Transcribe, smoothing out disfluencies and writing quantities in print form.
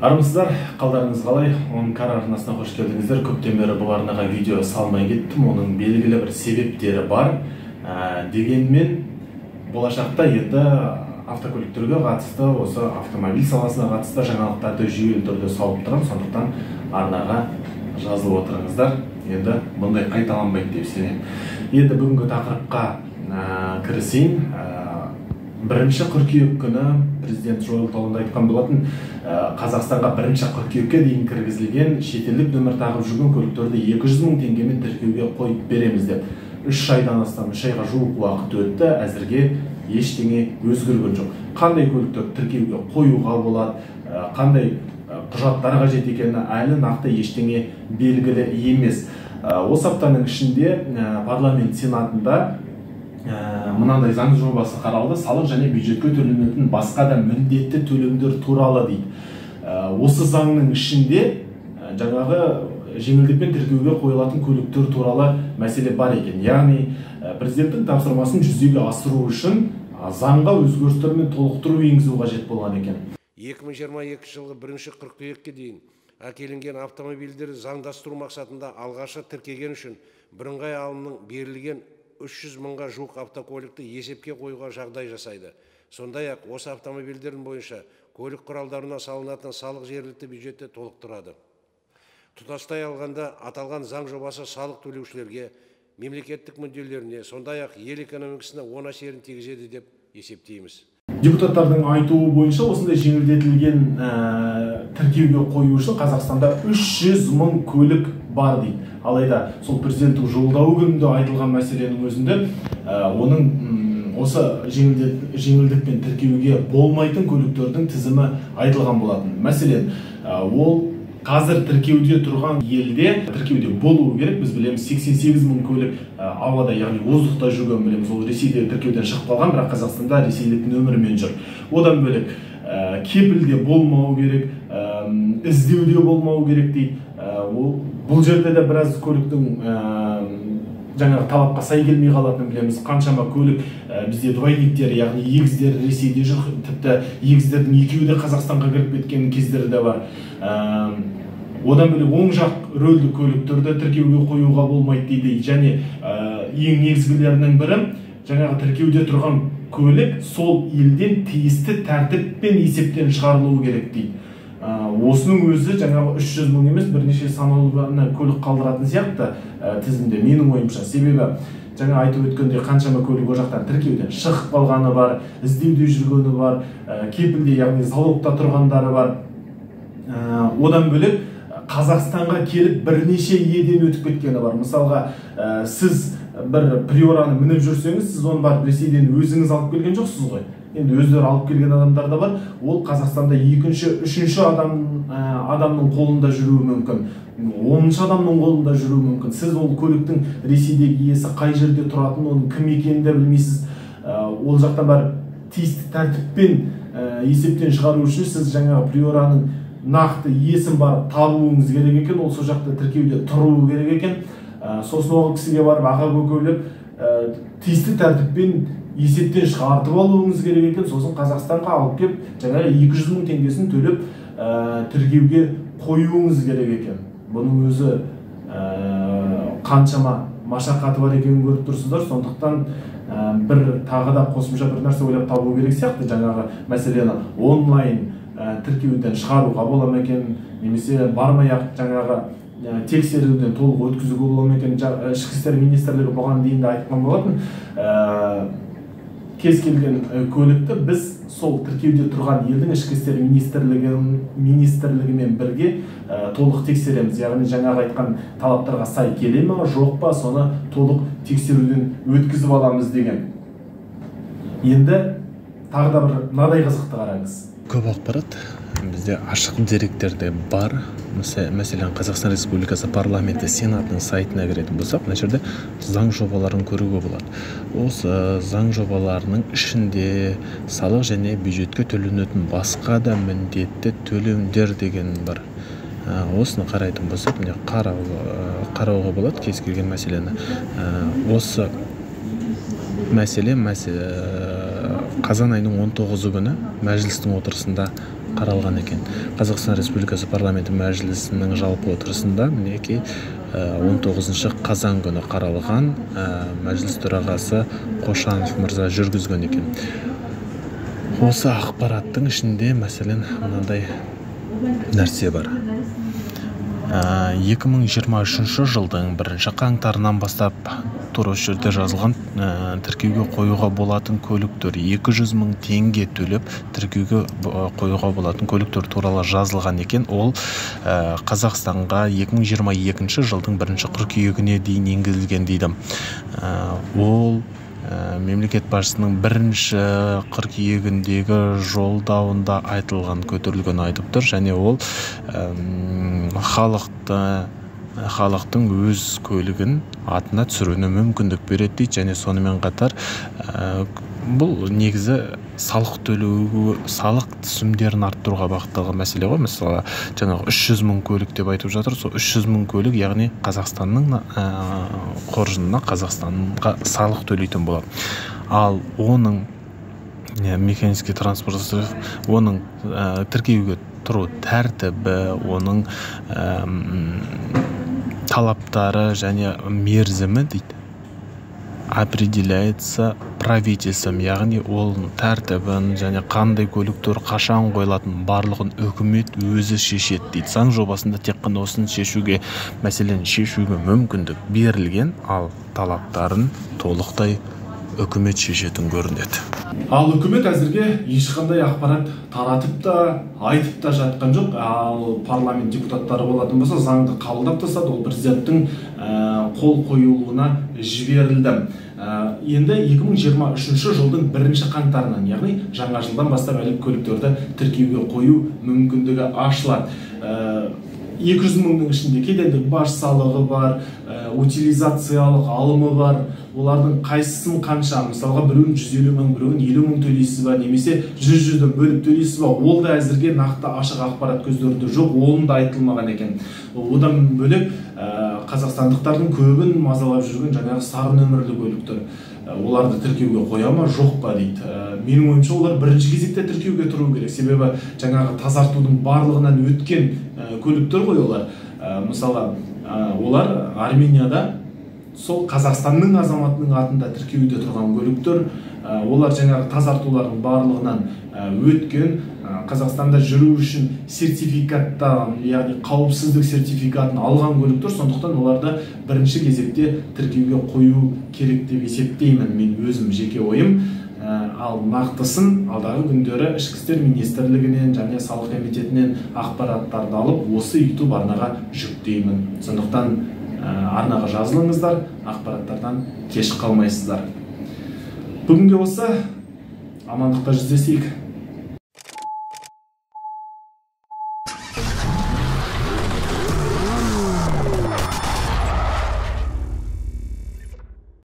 Армысыздар, қалдарыңыз қалай? Онкар арнасына қош келдіңіздер. Көптен бері бұл арнаға видео салмай кеттім. Оның белгілі бір себептері бар. Дегенмен болашақта енді автокөліктерге қатысты, осы автомобиль саласына қатысты жаңалықтарды жүйелі түрде салып тұрамын. Сондықтан арнаға жазылып отырыңыздар. Енді бұндай қайталанбайды деп сенемін. Енді бүгінгі тақырыпқа кірісейін. 1 қыркүйек күні президент жолдауында айтқан болатын, Қазақстанға 1 қыркүйекке дейін кіргізілген шетелдік нөмір тағып жүрген көліктерді 200 мың теңгемен тіркеуге қойып береміз деп. 3 айдан астам, 3 айға жуық уақыт өтті, әзірге ештеңе өзгерген жоқ. Қандай көліктерді тіркеуге қоюға болады, қандай құжаттар қажет екені әлі нақты ештеңе белгілі емес. Осы аптаның ішінде парламент сенатында мынандай заң жобасы қаралды: салық және бюджетке төленетін басқа да міндетті төлемдер туралы дейді. Осы заңның ішінде жаңағы жеңілдікпен тіркеуге қойылатын көліктер туралы мәселе бар екен. Яғни президенттің тапсырмасын жүзеге асыру үшін заңға өзгерістер мен толықтыру енгізу қажет болған екен. 2022 жылғы 1 қыркүйекке дейін әкелінген автомобильдерді заңдастыру мақсатында алғашқы тіркеген үшін бірыңғай алымның берілген 300 мыңға жуық автокөлікті есепке қоюға жағдай жасайды. Сондай-ақ осы автомобильдердің бойынша көлік құралдарына салынатын салық жергілікті бюджетті толықтырады. Тұтастай алғанда аталған заң жобасы салық төлеушілерге, мемлекеттік мүдделеріне, сондай-ақ ел экономикасына оң әсерін тигізеді деп есептейміз. Депутаттардың айтуы бойынша осындай жеңілдетілген тіркеуге қою үшін Қазақстанда 300 мың көлік бар дейді. Алайда сол президенттің жолдауы күнінде айтылған мәселенің өзінде оның осы жеңілдікпен тіркеуге болмайтын көліктердің тізімі айтылған болатын. Мәселен, ол қазір тіркеуде тұрған елде тіркеуде болуы керек. Біз білеміз, 88 мың көлік ауада, яғни воздухта жүрген білеміз. Ол Ресейде тіркеуден шығып қалған, бірақ Қазақстанда ресейлік нөмірімен жүр. Одан бөлек кепілде болмау керек, іздеуде болмау керек дейді. Бұл жерде де біраз көліктің жаңағы талапқа сай келмей қалатынын білеміз. Қаншама көлік бізде двойниктер, яғни егіздер Ресейде жүр, тіпті егіздердің екеуі де Қазақстанға кіріп кеткен кездері де бар. Одан бөлек оң жақ рөлді көліктерді тіркеуге қоюға болмайды дейді. Және ең негізгілерінің бірі, жаңағы тіркеуде тұрған көлік сол елден тиісті тәртіппен есептен шығарылуы керек дейді. Осының өзі жаңағы 300 мың емес, бірнеше санаулы көлік қалдыратын сияқты тізімде, менің ойымша. Себебі жаңа айтып өткендей, қаншама көлік ол жақтан тіркеуден шығып қалғаны бар, іздеуде жүргені бар, кепілде, яғни залогта тұрғандары бар. Одан бөлек Қазақстанға келіп бірнеше иеден өтіп кеткені бар. Мысалға, сіз бір приораны мініп жүрсеңіз, сіз оны барып Ресейден өзіңіз алып келген жоқсыз ғой. Енді өздері алып келген адамдар да бар. Ол Қазақстанда екінші, үшінші адамның қолында жүруі мүмкін, 10-шы адамның қолында жүруі мүмкін. Сіз ол көліктің Ресейдегі иесі қай жерде тұратынын, оның кім екенін де білмейсіз. Ол жақтан барып тиісті тәртіппен есептен шығару үшін сіз жаңағы приораның нақты иесін барып табуыңыз керек екен. Ол сол жақта тіркеуде тұруы керек екен. Сосын ол кісіге барып аға көкелеп тиісті тәртіппен есептен шығартып алуыңыз керек екен. Сосын Қазақстанға алып келіп жаңағы 200 мың теңгесін төлеп тіркеуге қоюыңыз керек екен. Бұның өзі қаншама машақаты бар екенін көріп тұрсыздар. Сондықтан бір тағы да қосымша бір нәрсе ойлап табу керек сияқты. Жаңағы мәселені онлайн тіркеуден шығаруға бола ма екен, немесе бармай-ақ жаңағы тексеруден толық өткізуге бола ма екен. Ішкі істер министрлігі бұған дейін де айтқан болатын, кез келген көлікті біз сол тіркеуде тұрған елдің ішкі істер министрлігімен бірге толық тексереміз. Яғни жаңағы айтқан талаптарға сай келе ме, жоқ па, соны толық тексеруден өткізіп аламыз деген. Енді тағы да бір мынадай қызықты қараңыз. Көп ақпарат бізде ашық деректерде бар. Мәселен, Қазақстан Республикасы парламенті сенатының сайтына кіретін болсақ, мына жерде заң жобаларын көруге болады. Осы заң жобаларының ішінде салық және бюджетке төленетін басқа да міндетті төлемдер деген бар. Осыны қарайтын болсақ, міне қарауға болады кез келген мәселені. Осы мәселе қазан айының 19 күні мәжілістің отырысында қаралған екен. Қазақстан Республикасы парламенті мәжілісінің жалпы отырысында мінекей 19 қазан күні қаралған, мәжіліс төрағасы Қошанов мырза жүргізген екен. Осы ақпараттың ішінде мәселен мынандай нәрсе бар. 2023 жылдың 1 қаңтарынан бастап тура осы жерде жазылған тіркеуге қоюға болатын көліктер 200 мың теңге төлеп тіркеуге қоюға болатын көліктер туралы жазылған екен. Ол Қазақстанға 2022 жылдың 1 қыркүйегіне дейін енгізілген дейді. Ол мемлекет басшысының 1 қыркүйегіндегі жолдауында айтылған, көтерілген айтып тұр. Және ол халықтың өз көлігін атына түсіруіне мүмкіндік береді дейді. Және сонымен қатар бұл негізі салық төлеу, салық түсімдерін арттыруға бағытталған мәселе ғой. Мысалы, жаңағы 300 мың көлік деп айтып жатыр. Сол 300 мың көлік, яғни Қазақстанның қоржынына, Қазақстанға салық төлейтін болады. Ал оның механический транспорт, оның тіркеуге тұру тәртібі, оның талаптары және мерзімі дейді определяется правительством, яғни ол тәртібін және қандай көліктер қашан қойылатын барлығын үкімет өзі шешеді дейді. Заң жобасында тек қана осыны шешуге, мәселені шешуге мүмкіндік берілген, ал талаптарын толықтай үкімет шешетін көрінеді. Ал үкімет әзірге ешқандай ақпарат таратып та, айтып та жатқан жоқ. Ал парламент депутаттары болатын болса, заңды қабылдап тастады, ол президенттің қол қоюына жіберілді. Енді 2023 жылдың 1 қаңтарынан, яғни жаңа жылдан бастап әлі көліктерді тіркеуге қою мүмкіндігі ашылады. 200 мыңның ішінде кедендік баж салығы бар, утилизациялық алымы бар. Олардың қайсысын қанша, мысалға біреуін 150 мың, біреуін 50 мың төлейсіз ба, немесе 100-100-ден бөліп төлейсіз ба, ол да әзірге нақты ашық ақпарат көздерінде жоқ, оның да айтылмаған екен. Одан бөлек қазақстандықтардың көбін мазалап жүрген жаңағы сары нөмірлі көліктер, оларды тіркеуге қоя ма, жоқ па дейді. Менің ойымша, олар бірінші кезекте тіркеуге тұру керек, себебі жаңағы тазартудың барлығынан өткен көліктер ғой олар. Мысалы, олар Арменияда сол Қазақстанның азаматының атында тіркеуде тұрған көліктер, олар жаңағы тазартулардың барлығынан өткен, Қазақстанда жүру үшін сертификаттан, яғни қауіпсіздік сертификатын алған көліктер, сондықтан оларды бірінші кезекте тіркеуге қою керек деп есептеймін мен өзім, жеке ойым. Ал нақтысын алдағы күндері Ішкі істер министрлігінен және салық комитетінен ақпараттарды алып осы YouTube арнаға жүктеймін. Сондықтан арнаға жазылыңыздар, ақпараттардан кеш қалмайсыздар. Бүгінге осы, амандықта жүздесейік.